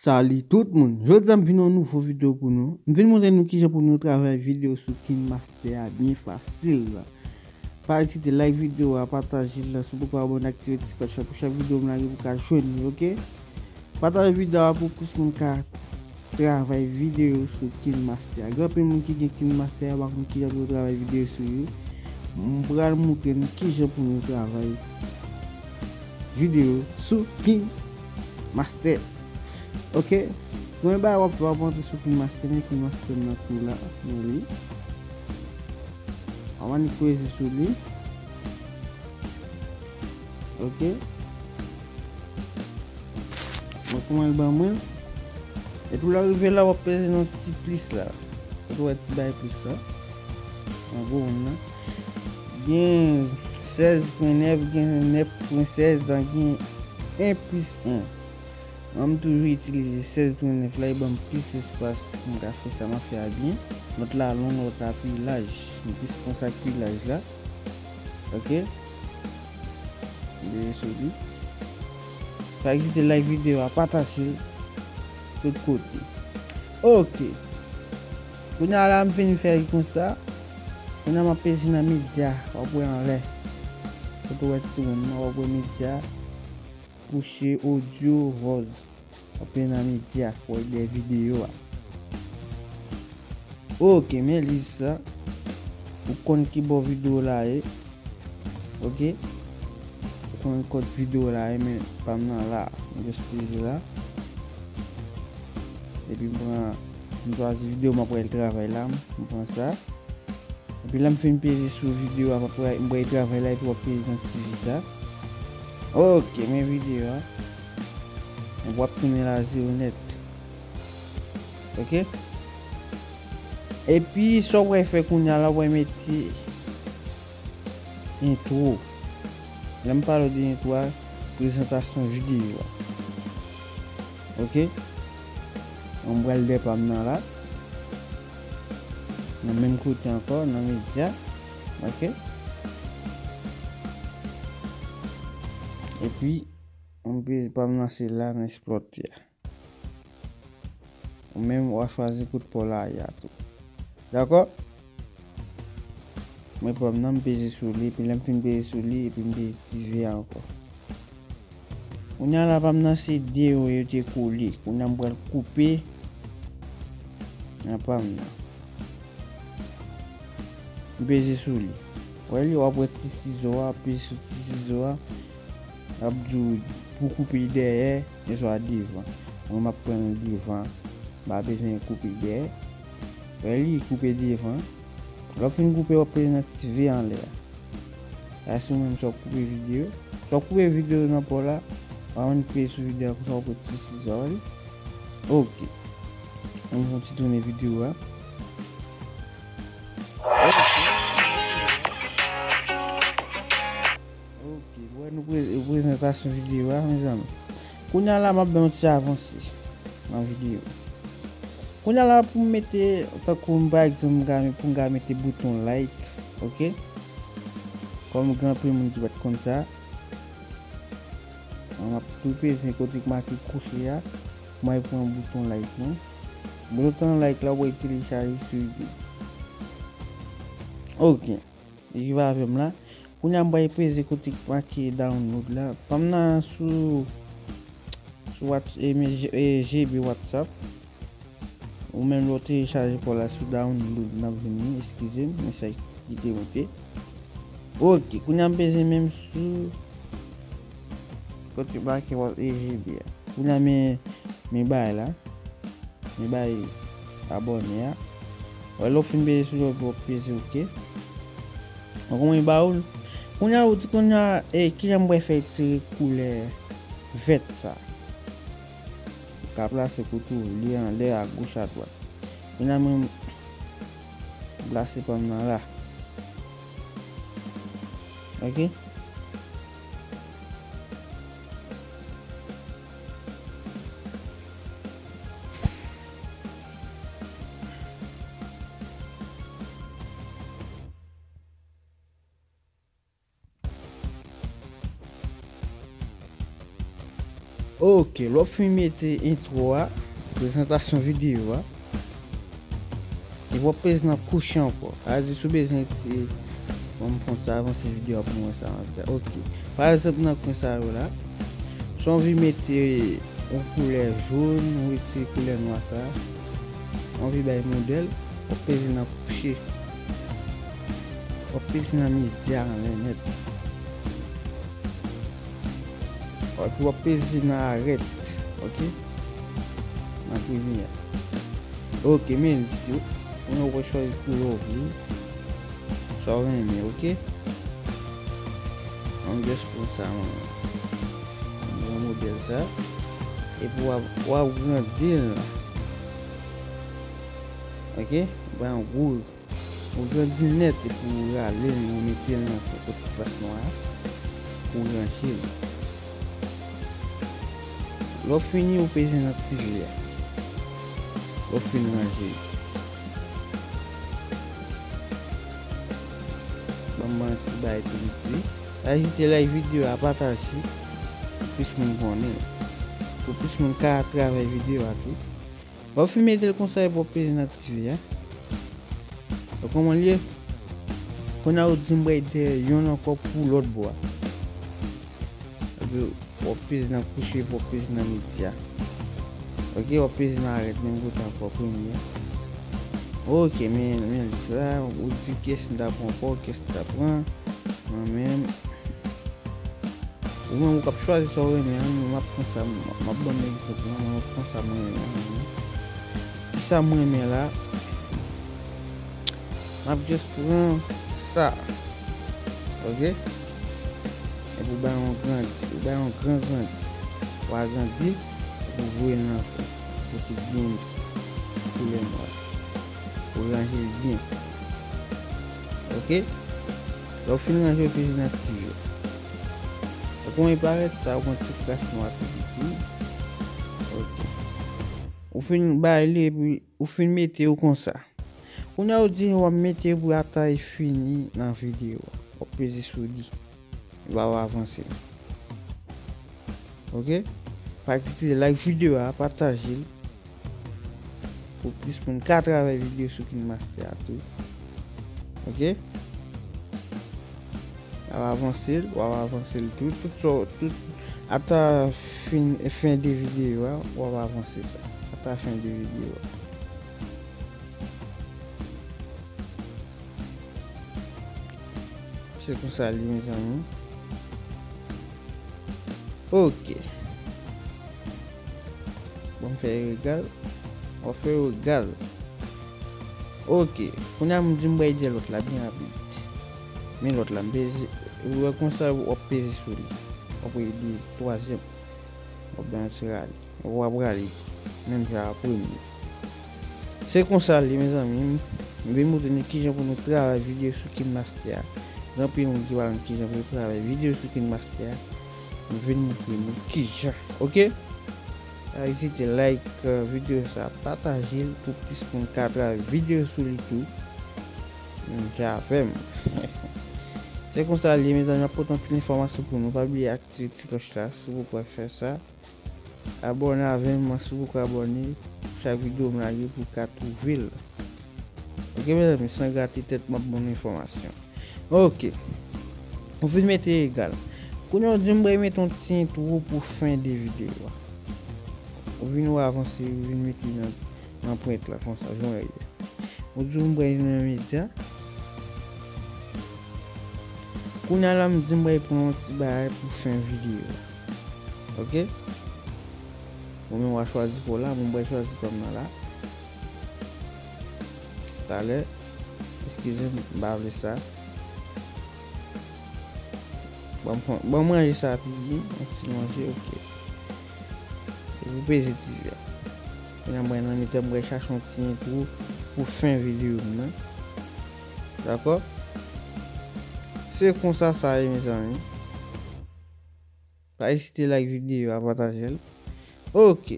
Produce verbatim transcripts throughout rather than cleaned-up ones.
Salut tout moun. Jodi a m vin yon nouvo videyo pou nou. M vin montre nou kijan pou nou travay videyo sou KineMaster a byen fasil. Pa ezite like videyo a, pataje l, si w poko abòne, aktive ti klòch la pou chak videyo m lage pou ka jwenn li, oke? Pataje videyo a pou plis moun ka travay videyo sou KineMaster a. Gen anpil moun ki gen KineMaster a, pa konn kijan pou yo travay videyo sou yo. M pral montre nou kijan pou nou travay videyo sou KineMaster. Oke? Premye bagay w ap fè, w ap antre sou KineMaster, men KineMaster nan tou la, men li. W ap annik peze sou li. Oke? Mwen kòman l ban mwen. Epi lè w rive la, w ap peze nan ti plis la. Kote w wè ti bagay plis la. An gwo, menm nan. Gen sèz pwen nèf, gen nèf pwen sèz, gen en plis en. Mwen, m toujou itilize sèz pwen nèf la, li ban m plis espas pou m ka fè sa m ap fè a byen. Lòt la long, lòt la pi laj. M plis pran sa k pi laj la. Oke? Deye sou li. Pa ezite like videyo a, pataje l tout kote. Oke. Kounye a la, m fini fè l konsa. Kounye a, m ap peze nan medya, w ap wè anlè. Kote w wè ti wonn nan, w ap wè medya. Kouche, odyo, vòz. W ap peze nan medya, w ap wè dèyè videyo a. Oke, men li sa. Ou konn ki bò videyo la ye. Oke? Ou konn kot videyo la ye, men pa m nan la. M just peze la. Epi m pran, m chwazi videyo m ap wè l travay la. M pran sa. Epi lè m fin peze sou videyo a, m ap wè, m wè travay la, epi w ap peze nan ti vi sa. Oke, men videyo a. Epi w ap tounen la zewo nèt. Oke? Epi, sa w pral fè kounye a la, w pral mete entwo. Lè m pale w de entwo a, prezantasyon videyo a. Oke? Mwen pral dèyè pa m nan la. Nan menm kote ankò, nan medya. Oke? Epi, mwen peze pa m nan se la nan eksplòte a. Ou menm, w a chwazi kote pa w la ye a tou. Dakò? Mwen pran m nan, m peze sou li, epi lè m fin peze sou li, epi m peze ti ve a ankò. Kounye a la, pa m nan se de yo, yo te kole. Kounye a m pral koupe nan pa m nan. M peze sou li. Wè li, w ap wè ti sizo a, peze sou ti sizo a. L ap di w pou koupe dèyè, oswa devan. Mwen, m ap pran devan. M pa bezwen koupe dèyè. Wè li, koupe devan. Lè w fin koupe, w ap peze nan ti ve anlè a. Sa se ou menm sa w koupe videyo. Sa w koupe videyo nan pa w la, w ap annik peze sou videyo a, konsa w pran ti sizo a, wè li. Oke. Ann fè yon ti tounen videyo a. Oke. Oke, wè nou pre-, prezantasyon videyo a, mezanmi. Kounye a la, m ap bay yon ti avanse nan videyo. Kounye a la, pou m mete, tankou m, pa egzanp, m ka, pou m ka mete bouton like, oke? Kòm gen anpil moun ki pa t konn sa, m ap tou peze kote k make kouche a, pou m al pran bouton like lan. Bouton like la, w ap telechaje sou YouTube. Oke. Li rive avè m la. Kounye a m pral peze kote k make download la. Pa m nan sou, sou Whats-, e, men, G-, e, G B WhatsApp. Ou menm lè w telechaje pa w la sou download, n ap vini, eskize m, men sa ki te monte. Oke, kounye a m peze menm sou kote make Whats-, e, G B a. Kounye a men, men bagay la. Li bay abòne a. Wè, lè w fin peze sou li, w ap peze oke. Donk, mwen ba w l. Kounye a, ou di kounye a, e, kijan m pral fè tire koulè vèt sa? Ou ka plase kote w vle, anlè, agoch, adwat. Kounye a, mwen plase pa m nan la. Oke? Ok, lè w fin mete entwo a, prezantasyon videyo a, epi w ap peze nan kouche ankò. Sa vle di si w bezwen ti, bon, m fè yon ti avanse videyo a pou nou wè sa m ap di a. Ok. Pa egzanp, nan kwen sa yo la, si w anvi mete yon koulè jòn, ou retire koulè nwa sa, w anvi bay modèl, w ap peze nan kouche. W ap peze nan medya anlè nèt. Epi w ap peze nan arèt, ok? Nan premye a. Ok, men li si ou, ou wè chwazi koulè w vle. Sa w renmen, ok? An just pran sa, mwen. Mwen pran modèl sa. Epi w ap, w ap grandi l. Ok? Bay yon gwo Ou grandi nèt epi ou rale l, ou mete l nan kote klas nwa a, ou ranje l. Lè w fini, ou peze nan ti je a. Lè w fin ranje l. Ban m ban ti bagay tou piti. Pa ezite like videyo a, pataje pou plis moun konnen l. Pou plis moun ka travay videyo a tou. Lè w fin mete l konsa epi w peze nan ti je a. Ou kòman l ye? Kounye a ou di m bay dèyè yonn ankò pou lòt bò a. Epi w ap peze nan kouche, epi w ap peze nan medya. Ok, w ap peze nan arèt menm kote ankò premye a. Ok, men, men lis la, ou di kiyès m ta pran ankò, kiyès m ta pran. Mwen menm. Ou menm ou k ap chwazi sa w renmen an, men m ap pran sa, m ap ban m egzanp lan, mwen m ap pran sa mwen renmen an. Kisa m renmen la? M ap just pran sa. Ok? Epi w bay yon grandi, w bay yon gran grandi. W agrandi, epi w voye l nan kote byen koulè nwa. Ou ranje l byen. Ok? Lè w fin ranje, w peze nan ti je. Ou konn parèt sa, ou konn ti kras nwa tou piti. Ok. Ou fin bay li, epi ou fin mete yo konsa. Kounye a ou di w ap mete pou ata e fini nan videyo a. W ap peze sou li. Epi w ap avanse. Ok? Pa ezite like videyo a, pataje l. Pou plis moun ka travay videyo sou KineMaster a tou. Ok? W ap avanse l, w ap avanse l tou, tout sa, tout, ata fin, fen de videyo a, w ap avanse sa. Ata fen de videyo a. Se konsa li, mezanmi. Ok. Bon, m fè yo egal. W ap fè yo egal. Ok. Kounye a m di m bay de lòt la byen rapid. Men lòt la, m peze. Ou wè konsa, w ap peze sou li. W ap rele twazyèm. W ap bay yon ti rale. W ap rale. Menm jan a premye. Se konsa l ye, mezanmi. M vin montre nou kijan pou nou travay videyo sou KineMaster a. Gen anpil moun ki pa konn kijan pou yo travay videyo sou KineMaster a. M vin montre nou kijan. Ok? Pa ezite like, euh, videyo sa, pataje l pou plis moun ka travay videyo sou li tou. Menm jan avè m. Se konsa l ye, mezanmi, m ap pote anpil enfòmasyon pou nou. Pa bliye aktive ti klòch la si w poko fè sa. Abòne avè m si w poko abòne. Chak videyo m lage pou w ka twouve l. Ok, mezanmi, san grate tèt, m ap ban nou enfòmasyon. Ok. Ou fin mete egal. Kounye a ou di m bay mete yon ti entwo pou fen de videyo a. Ou vin ou avanse, ou vin mete nan, nan pwent la, konsa, jan w wè ye. Ou di m bay nan medya. Kounye a la, m di m bay pran yon ti bagay pou fen videyo a. Ok? Ou menm w a chwazi pa w la, mwen m bay chwazi pa m nan la. Talè. Eskize m, m pa vle sa. Ban m pran, ban m ranje sa pi byen, yon ti ranje, ok. Epi w peze ti je a. Kounye a mwen nan mitan, mwen chache yon ti entwo pou fen videyo m nan. Dakò? Se konsa sa ye, mezanmi. Pa ezite like videyo a, pataje l. Ok.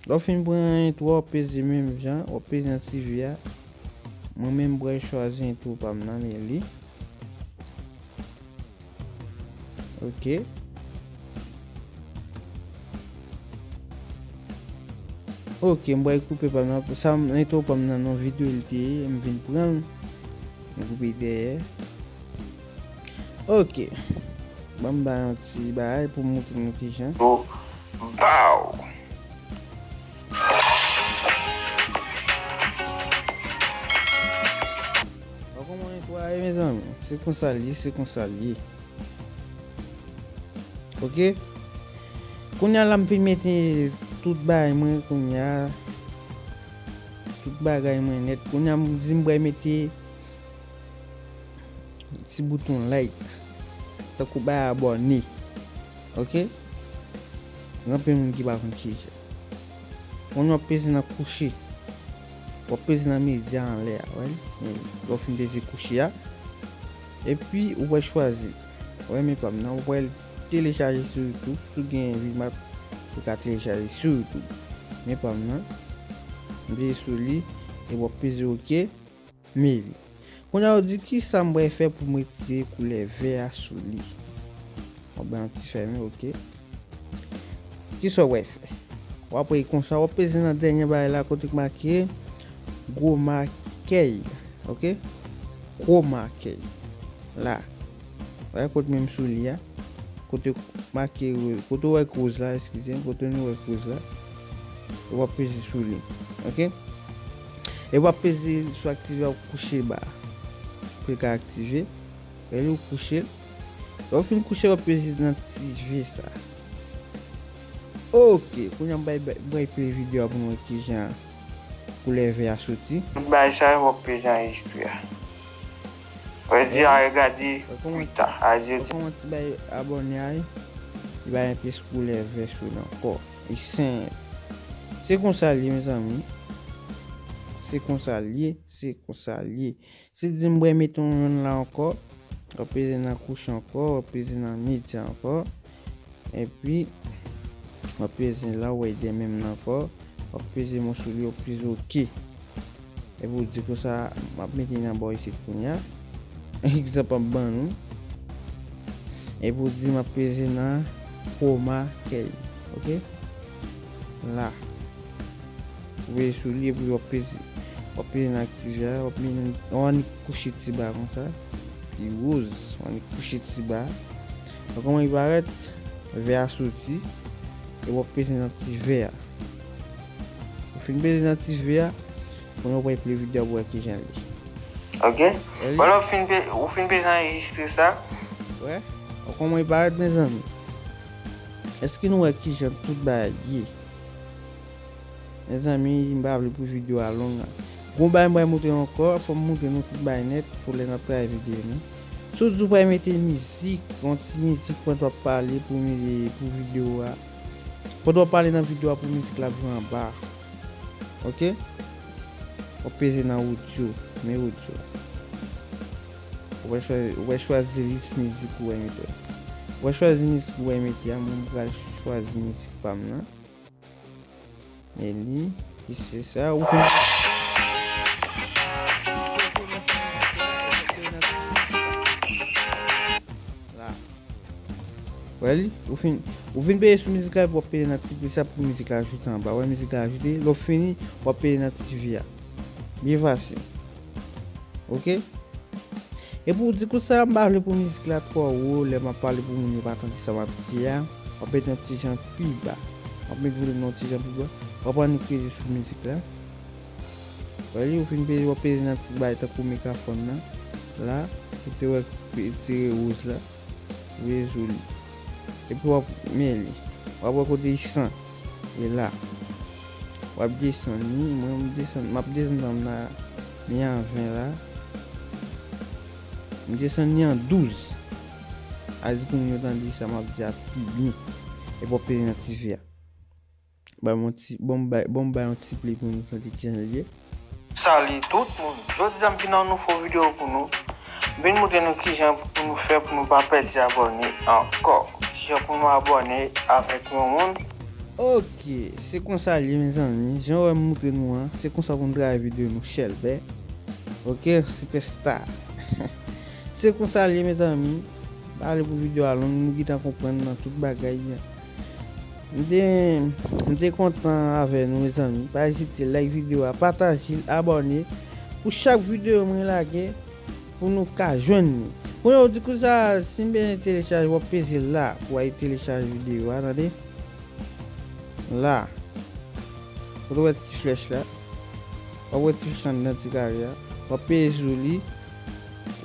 Lè w fin pran entwo a, w peze menm jan, w peze nan ti je a. Mwen menm, m pral chwazi entwo pa m nan, men li. Ok. Ok, m pral koupe pa m nan. Sa m, entwo pa m nan, nan videyo li te ye, m vin pran l. M koupe dèyè. Ok. Ban m bay yon ti bagay pou m montre nou kijan. Yo, baw! Ou konprann entwo a ye, mezanmi? Se konsa l ye, se konsa l ye. Ok? Kounye a la, m fin mete tout bagay mwen, kounye a, tout bagay mwen nèt. Kounye a, m di m pral mete ti bouton like, tankou bay abòne. Ok? Gen anpil moun ki pa konn kisa. Kounye a w ap peze nan kouche. W ap peze nan medya anlè a, wè. Lè w fin peze kouche a. Epi, ou pral chwazi. Wè, men pa m nan, ou pral telechaje sou YouTube. Si w gen Vidmap, ou ka telechaje sou YouTube. Men pa m nan. M peze sou li. Epi w ap peze ok. Meli. Kounye a yo di, kisa m pral fè pou m retire koulè vè a sou li? W ap bay yon ti fèmen, ok. Kisa w pral fè? W ap pran konsa, w ap peze nan dènye bagay la, kote k make Gwo Makèy, ok? Gwo Makèy. La. Wè, kote menm sou li a. Kote make, kote w wè k woz la, eskize m, kote nou wè k woz la. E w ap peze sou li. Ok? E w ap peze sou aktive a, w kouche ba. Pou l ka aktive. Lè ou kouche l. Lè w fin kouche, w ap peze nan ti V sa. Ok, kounye a m bay, bay, bay play videyo a pou nou wè kijan koulè vè a soti. Tout bagay sa yo w ap peze anrejistre a. Wè di a regade pita. A di yo di. Kòman ti bay abòne a, li bay yon pyès koulè vè sou li ankò. Li senp. Se konsa l ye, mezanmi. Se konsa l ye, se konsa l ye. Si di m pral mete yon yonn la ankò, w ap peze nan kouche ankò, w ap peze nan medya ankò. Epi, w ap peze la, w wè de menm nan ankò. W ap peze mwen sou li, w ap peze ok. Epi w di konsa, m ap mete nan bò isit kounye a. Egzanp m ap ban nou. Epi w di m ap peze nan Chroma key. Ok? La. Ou peze sou li epi w ap peze, w ap peze nan aktive a, w ap mete, w annik kouche ti ba konsa. Li woz, w annik kouche ti ba. Wè kòman li parèt, vè a soti, e w ap peze nan ti vè a. Ou fin peze nan ti vè a, kounye a w pral play videyo a pou wè kijan l ye. Ok. Wè li? Vwala, ou fin pe-, ou fin peze anrejistre sa. Wè, wè kòman li parèt, mezanmi. Èske nou wè kijan tout bagay ye? Mezanmi, m pa vle pou videyo a long la. Gon bagay m pral montre nou ankò, fò m montre nou tout bagay nèt pou lè n ap travay videyo nou. Si w di w pral mete mizik, yon ti mizik pandan w ap pale pou mi-, pou videyo a. Pandan w ap pale nan videyo a pou mizik la ap jwe anba. Ok? W ap peze nan audio, men audio. Ou pral chwazi, ou pral chwazi lis mizik ou pral mete. Ou pral chwazi mizik ou pral mete a, mwen m pral chwazi mizik pa m nan. Men li, ki se sa, ou fin. La. Wè li, ou fin, ou fin peze sou mizik la, epi w ap peze nan ti plis la pou mizik la ajoute anba. Wè mizik la ajoute, lè w fini, w ap peze nan ti vi a. Byen fasil. Ok? Epi w di konsa, m pa vle pou mizik la twò wo, lè m ap pale pou moun yo pa tande sa m ap di a. W ap mete yon ti jan pi ba. W ap mete volum nan yon ti jan pi ba. W ap annik peze sou mizik la. Wè li, ou fin peze, w ap peze nan ti bagay tankou mikrofòn nan. La, ou te wè ti woz la. Peze sou li. Epi w ap men li. W ap wè kote li san. E la. W ap desann li. Mwen, m desann, m ap desann pa m nan, li an ven la. M desann li an douz. A di pou moun yo tande sa m ap di a pi byen. Epi w ap peze nan ti vi a. Ba m yon ti, bon, m bay, bon, m bay yon ti play pou nou tande kijan l ye. Salut tout moun. Jodi a m vin ak yon nouvo videyo pou nou. M vin montre nou kijan pou nou fè pou nou pa pèdi abòne ankò. Kijan pou nou abòne avèk yon moun. Ok, se konsa l ye, mezanmi. Jan w wè m montre nou an, se konsa pou nou travay videyo nou, chèlbè. Ok, sipèsta. Se konsa l ye, mezanmi. Pa vle pou videyo a long, nou gentan konprann nan tout bagay. M te, m te kontan avè nou, mezanmi. Pa ezite like videyo a, pataje l, abòne. Pou chak videyo mwen lage, pou nou ka jwenn li. Kounye a ou di konsa, si m bezwen telechaje, w ap peze la pou w al telechaje videyo a, tande. La. Kote w wè ti flèch la? W ap wè ti flèch anndan ti kare a. W ap peze sou li.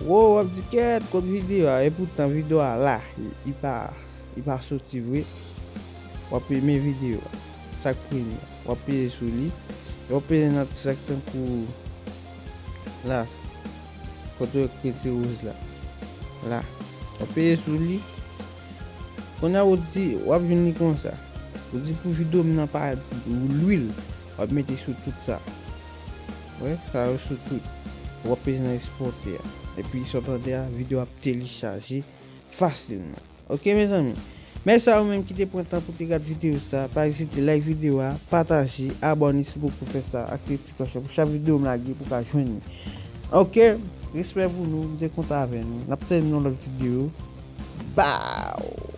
Wo, w ap di kèt kot videyo a. Epoutan videyo a la. Li, li pa, li pa soti vre. W ap renmen videyo a. Sa k premye. W ap peze sou li. W ap peze nan ti sa k tankou la. Kote w wè ti woz la. La. W ap peze sou li. Kounye a ou di, w ap jwenn li konsa. Ou di pou videyo m nan pa lwil. W ap mete sou tout sa. Wè, sa yo sou tout. W ap peze nan ekspòte a. Epi sa w tande a, videyo ap telechaje fasilman. Ok, mezanmi. Mèsi a ou menm ki te pran tan pou te gade videyo sa. Pa ezite like videyo a, pataje, abòne si w poko fè sa, aktive ti klòch la pou chak videyo m lage pou w ka jwenn li. Ok, respè pou nou, m te kontan avè nou. N ap tann nan lòt videyo. Baw!